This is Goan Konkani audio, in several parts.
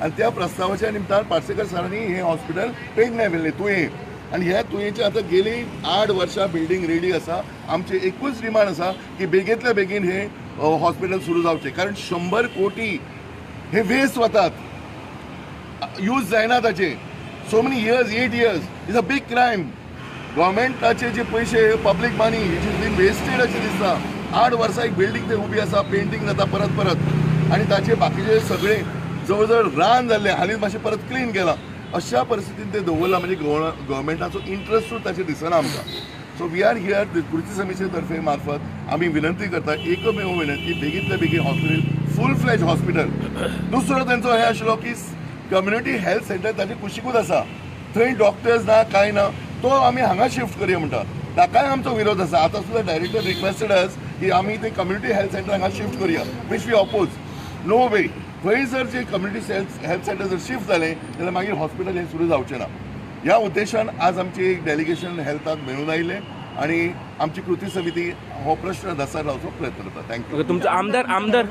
आनी त्या प्रस्तावाच्या निमतान पार्सेकर सरांनी हें हॉस्पिटल पेडण्यां व्हेलें तुयें. आनी ह्या तुयेंचें आतां गेली 8 वर्सां बिल्डींग रेडी आसा. आमचें एकूच डिमांड आसा की बेगींतल्या बेगीन हें हॉस्पिटल सुरू जावचें, कारण 100 कोटी हे वेस्ट वतात, यूज जायना ताचे. So many years, 8 years is a big crime. गव्हर्मेंटाचे जे पयशे, public money it is been wasted अशें दिसता. 8 वर्सां एक बिल्डींग थंय उबी आसा, पेंटींग जाता परत परत आनी ताचे बाकीचे सगळे जवळ जवळ रान जाल्लें, हालींच मातशें परत क्लीन केलां. अशा परिस्थितीन ते दवरलां म्हणजे गव्हर्मेंटाचो इंट्रस्टूच ताचेर दिसना आमकां. सो we are here, कृती समिती तर्फे मार्फत आमी विनंती करता, एकमेव विनंती, बेगींतल्या बेगीन हॉस्पिटल, फूल फ्लॅज हॉस्पिटल. दुसरो तेंचो हें आशिल्लो की कम्युनिटी हेल्थ सेंटर ताचे कुशीकूच आसा, थंय डॉक्टर्स ना कांय ना, तो आमी हांगा शिफ्ट करया म्हणटा, ताकाय आमचो विरोध आसा. आतां सुद्दां डायरेक्टर रिक्वेस्टेड अस की आमी ते कम्युनिटी हेल्थ सेंटर हांगा शिफ्ट करया, which we oppose. No way. थंय जर जे कम्युनिटी हेल्थ सेंटर जर शिफ्ट जालें जाल्यार मागीर हॉस्पिटल हें सुरू जावचें ना. ह्या उद्देशान आज आमचें एक डेलिगेशन हेल्थाक मेळून आयलें आनी आमची कृती समिती हो प्रश्न धसार लावचो प्रयत्न करता. Thank you. तुमचो आमदार आमदार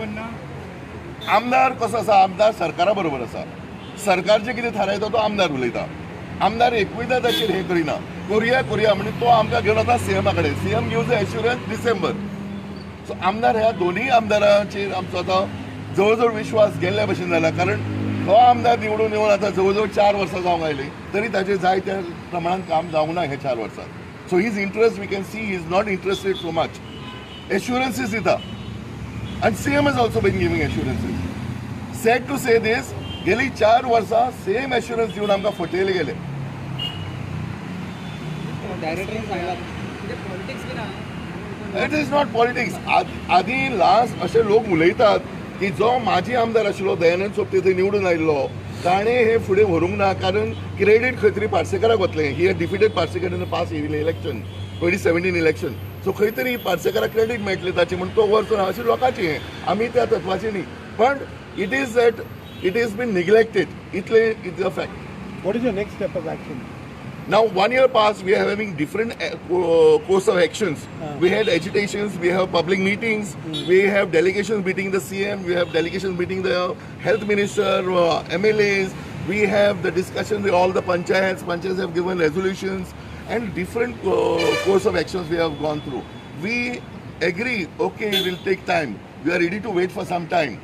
आमदार कसो आसा, आमदार सरकारा बरोबर आसा. सरकार जें कितें थारायता तो आमदार उलयता. आमदार एकूयदा ताचेर हें करिना, करुया करुया म्हणजे तो आमकां घेवन वता सीएमा कडेन, CM gives assurance December. So आमदार ह्या दोनूय आमदारांचेर आमचो आतां जवळ जवळ विश्वास गेल्ल्या भशेन जाला, कारण हो आमदार निवडून येवन आतां जवळ जवळ 4 वर्सां जावंक आयलीं तरी ताचें जाय त्या प्रमाणान काम जावंक ना ह्या 4 वर्सांत. So his interest we can see, he is not interested so much. Assurances दिता आनी CM is also been giving assurances. Sad to say this, गेली 4 वर्सां सेम एश्युरन्स दिवन आमकां फटयले गेले. It is not politics. आदी लास्ट अशे लोक उलयतात की जो माजी आमदार आशिल्लो दयानंद सोपते थंय निवडून आयिल्लो ताणें हें फुडें व्हरूंक ना, कारण क्रेडीट खंय तरी पार्सेकाराक वतलें. He had defeated Parsekar in the past election, 2017 election. So खंय तरी पार्सेकाराक क्रेडीट मेळटलें ताचें म्हूण तो वचून अशें लोकांचें हें, आमी त्या तत्वाचें न्ही, पण it is that it is been neglected. इतलें is a fact. What is your next step of action? Now 1 year past, we are having different course of actions. We had agitations, we have public meetings, we have delegations meeting the CM, we have delegations meeting the health minister, MLAs, we have the discussions with all the panchayats, panchayats have given resolutions and different course of actions we have gone through. We agree, okay, it will take time. We are ready to wait for some time.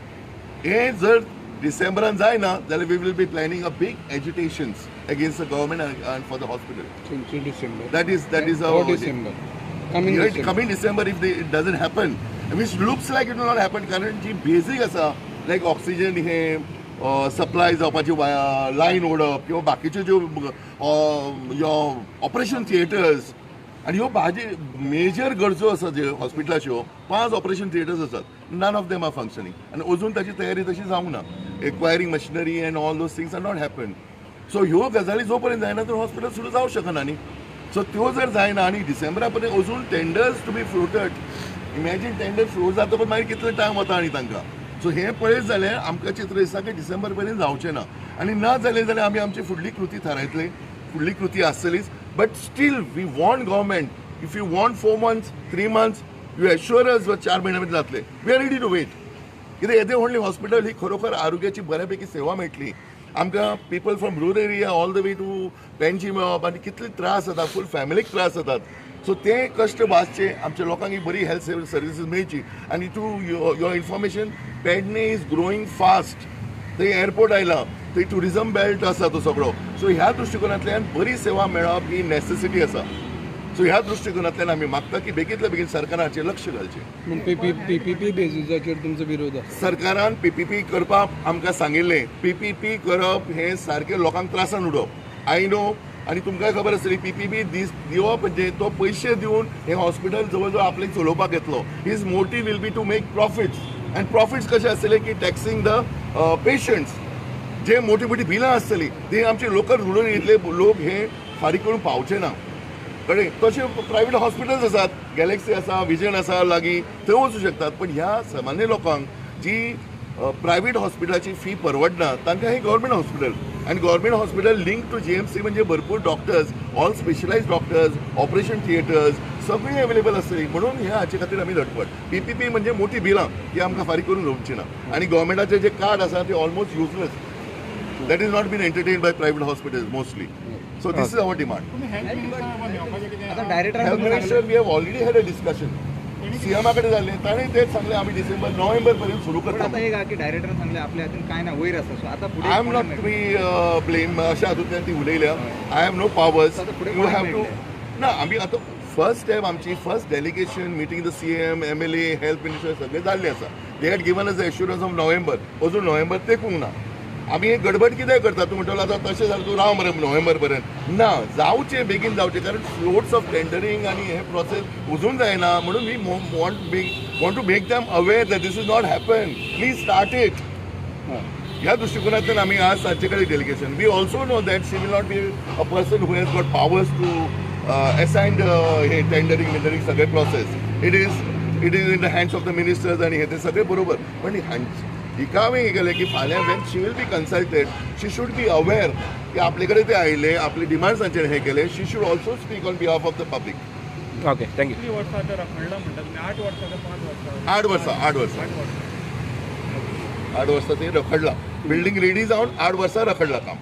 हे जर डिसेंबरान जायना जाल्यार we will be planning a big agitations against the government and for the hospital. 20 December. That is our December. Coming coming December if it doesn't happen, which looks like it will not happen, कारण जी बेसीक आसा लायक ऑक्सिजन हे सप्लाय जावपाची लायन ओडप किंवा बाकीच्यो ज्यो ऑपरेशन थिएटर्स आनी ह्यो भाजी मेजर गरजो आसा ज्यो हॉस्पिटलाच्यो 5 ऑपरेशन थिएटर्स आसात, none of them are functioning आनी अजून ताची तयारी तशी जावंक ना. Acquiring machinery and all those things are not happen. So ह्यो गजाली जो पर्यंत जायना तर हॉस्पिटल सुरू जावंक शकना न्ही. सो त्यो जर जायना आनी डिसेंबरा पर्यंत अजून tenders to be floated, imagine tender float जाता पण मागीर कितलो टायम वता आनी तांकां. सो हें पळयत जाल्यार आमकां चित्र दिसता की डिसेंबर पर्यंत जावचें ना आनी ना जालें जाल्यार आमी आमची फुडली कृती थारायतले, फुडली कृती आसतलीच. But still we want government, if you want 4 months 3 months you assure us 4 म्हयन्या भितर जातले, we are ready to wait. कित्याक येदें व्हडलें हॉस्पिटल ही खरोखर आरोग्याची बऱ्यापैकी सेवा मेळटली आमकां. People from rural area all the way to Panaji मेळप आनी कितले त्रास जाता, फूल फॅमिलीक त्रास जातात. सो ते कश्ट वाचचे, आमच्या लोकांक ही बरी हेल्थ सर्विसीस मेळची. आनी to your information, Pedne is growing fast. थंय एअरपोर्ट आयला, थंय ट्युरिजम बेल्ट आसा तो सगळो. सो ह्या दृश्टिकोनांतल्यान बरी सेवा मेळप ही नॅसेसिटी आसा. सो ह्या दृश्टिकोनांतल्यान आमी मागता की बेगींतल्या बेगीन सरकाराचेर लक्ष घालचें. पीपीपी बेजीसाचेर तुमचो विरोध आसा. सरकारान पीपीपी करपाक आमकां सांगिल्लें. पीपीपी करप हें सारकें लोकांक त्रासान उडोवप. I know, आनी तुमकांय खबर आसतली, पीपीपी दिवप म्हणजे तो पयशे दिवन हें हॉस्पिटल जवळ जवळ आपल्याक चलोवपाक येतलो. His motive will be to make profits, and profits कशे आसतले की टॅक्सिंग the patients. जे मोठी मोठी बिलां आसतली ती आमचे लोकल रुरल एरियेंतले लोक हे फारीक करूंक पावचे ना. कळ्ळें? तशें प्रायवेट हॉस्पिटल्स आसात, गॅलेक्सी आसा, विजन आसा लागीं, थंय वचूं शकतात. पण ह्या सामान्य लोकांक जी प्रायवेट हॉस्पिटलाची फी परवडना तांकां हें गव्हर्मेंट हॉस्पिटल, आनी government hospital link to GMC म्हणजे भरपूर doctors, all specialised doctors, operation theatres सगळीं अवेलेबल आसतली. म्हणून ह्या हाचे खातीर आमी धडपड. पीपीपी म्हणजे मोठी बिलां ती आमकां फारीक करून घेवची ना आनी गव्हर्मेंटाचें जे कार्ड आसा ते almost useless. That is not been entertain by private hospitals mostly. So this is our demand. Health minister, we have already had a discussion. सीएमा कडेन जाल्लें, ताणें तेच सांगलें आमी डिसेंबर नोव्हेंबर पर्यंत सुरू करता. आतां एक की डायरेक्टर सांगलें आपल्या हातीन कांय ना वयर आसा. सो आतां फुडें I am not to be blame अशें हातूंतल्यान ती उलयल्या. I have no powers. You have to ना आमी आतां फर्स्ट स्टेप आमची first delegation meeting the CM, MLA, health minister सगळें जाल्लें आसा. They had given us assurance of November. अजून नोव्हेंबर तेकूंक ना. आमी हे गडबड कित्याक करता? तूं म्हणटलो आतां तशें जाल्यार तूं राव मरे नोव्हेंबर पर्यंत. ना, जावचें, बेगीन जावचें, कारण फ्लोट्स ऑफ टेंडरींग आनी हे प्रोसेस अजून जायना. म्हणून we want to make them aware that this is not happen, please start it. ह्या दृश्टिकोनांतल्यान आमी आज तांचे कडेन delegation. We also know that she will not be a person who has got powers to assign hey tendering बिंडरींग सगळे process. It is in the hands of the ministers आनी हे ते सगळे बरोबर. पण हिका हांवें हें केलें की फाल्यां when she will be consulted she should be aware की आपले कडेन ते आयले, आपले डिमांड्सांचेर हें केलें. She should also speak on behalf of the public. Okay, thank you. 8 वर्सां 5 वर्सां 8 वर्सां 8 वर्सां 8 वर्सां ते रखडला. बिल्डींग रेडी जावन 8 वर्सां रखडला काम.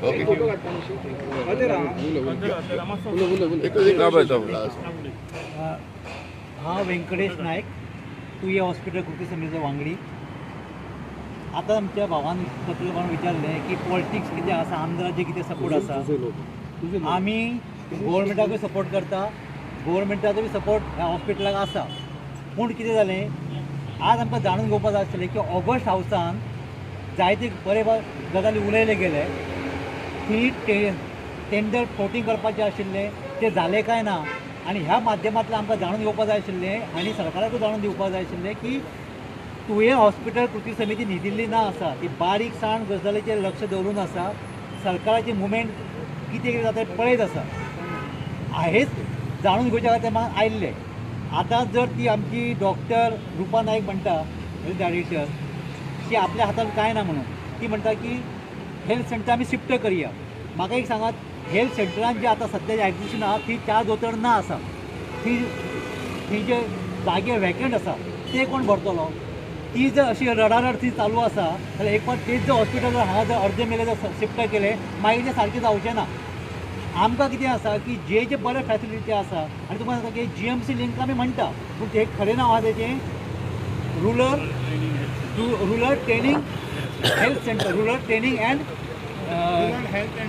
ओके, हांव व्यंकटेश नायक, तुयें हॉस्पिटल कृती समितीचो वांगडी. आतां आमच्या भावान पत्रकारान विचारलें की पॉलिटिक्स कितें आसा, आमदाराचें कितें सपोर्ट आसा. आमी गोवोरमेंटाकूय सपोर्ट करता, गोवोरमेंटाचो बी सपोर्ट ह्या हॉस्पिटलाक आसा. पूण कितें जालें, आज आमकां जाणून घेवपाक जाय आसलें की ऑगस्ट हावसान जायते बरे गजाली उलयले गेले, ती टेंडर फ्लोटींग करपाचें आशिल्लें तें जालें काय ना. आनी ह्या माध्यमांतल्यान आमकां जाणून घेवपाक जाय आशिल्लें आनी सरकाराकूय जाणून दिवपाक जाय आशिल्लें की तुयें हॉस्पिटल कृती समिती न्हिदिल्ली ना आसा, ती बारीकसाण गजालीचेर लक्ष दवरून आसा, सरकाराची मुवमेंट कितें कितें जाता पळयत आसा. हेच जाणून घेवच्या खातीर म्हाका आयिल्लें. आतां जर ती आमची डॉक्टर रुपा नायक म्हणटा, हेल्थ डायरेक्टर, ती आपल्या हातान कांय ना म्हणून ती म्हणटा की हेल्थ सेंटर आमी शिफ्ट करया. म्हाका एक सांगात, हेल्थ सेंटरान जे आतां सद्या जे एग्जिस्टींग आहा ती 4 दोतोर ना आसा, ती जे जागे वेकंट आसा ते कोण भरतलो? ती जर अशी रडारड ती चालू आसा जाल्यार एक फावट तेच जर हॉस्पिटल हांगा जर अर्दे मेले जर शिफ्ट केले मागीर तें सारकें जावचें ना. आमकां कितें आसा की जे जे बरे फॅसिलिटी आसा आनी तुमकां सांगता की GMC link आमी म्हणटा, पूण तें खरें नांव आहा तेजें rural training health centre, rural training and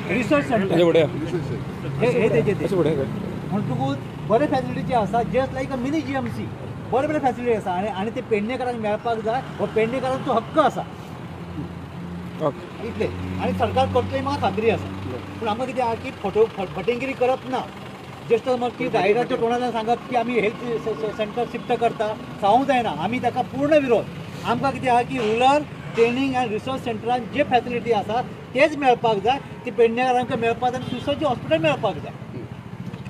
research centre हे तेजें तें. म्हणटकूच बरे फॅसिलिटी आसा, just like a mini GMC बरे बरे फॅसिलिटी आसा आनी आनी ते पेडणेकारांक मेळपाक जाय, हो पेडणेकारांचो हक्क आसा इतलें. आनी सरकार करतलें म्हाका खात्री आसा. पूण आमकां कितें आहा की फोटो फटिंगिरी करप ना. जस्ट की डायरेक्टराच्या तोंडांतल्यान सांगप की आमी हेल्थ सेंटर शिफ्ट करता, सांगूंक जायना. आमी ताका पूर्ण विरोध. आमकां कितें आहा की रुरल ट्रेनींग आनी रिसर्च सेंटरान जे फॅसिलिटी आसा तेच मेळपाक जाय, ती पेडणेकारांक मेळपाक जाय आनी सुसज्ज हॉस्पिटल मेळपाक जाय.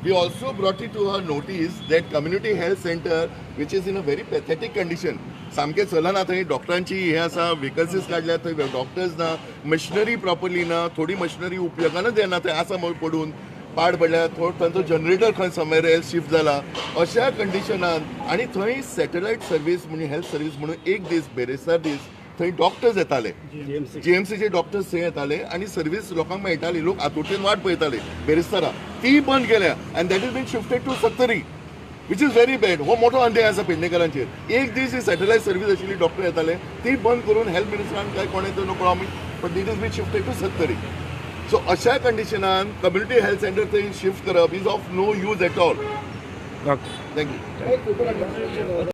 We also brought it to her notice that community health center, which is in a very pathetic condition, सामकें चलना थंय डॉक्टरांची हें आसा, वेकन्सीज काडल्या थंय डॉक्टर्स ना, मशिनरी प्रॉपरली ना, थोडी मशिनरी उपयोगानच येना, थंय आसा म्हूण पडून पाड पडल्या, थोडो तांचो जनरेटर खंय समवेर एल्स शिफ्ट जाला. अशा कंडिशनान आनी थंय सॅटेलायट सर्वीस म्हणजे हेल्थ सर्वीस म्हणून एक दीस बेरेस्तार दीस थंय डॉक्टर्स येताले, GMCचे डॉक्टर्स थंय येताले आनी सर्वीस लोकांक मेळटाली, लोक आतुरतेन वाट पळयताले बेरेस्तारा. ती बंद केल्या आनी that is been shifted to Sattari, which is very bad. हो मोठो अन्याय आसा पेडणेकारांचेर. एक दीस ही सॅटेलायट सर्वीस आशिल्ली, डॉक्टर येताले, ती बंद करून हेल्थ मिनिस्टरान काय कोणें तो नको आमी, but it is been shifted to Sattari. So अशा कंडिशनान कम्युनिटी हेल्थ सेंटर थंय शिफ्ट करप is of no use at all. Thank you.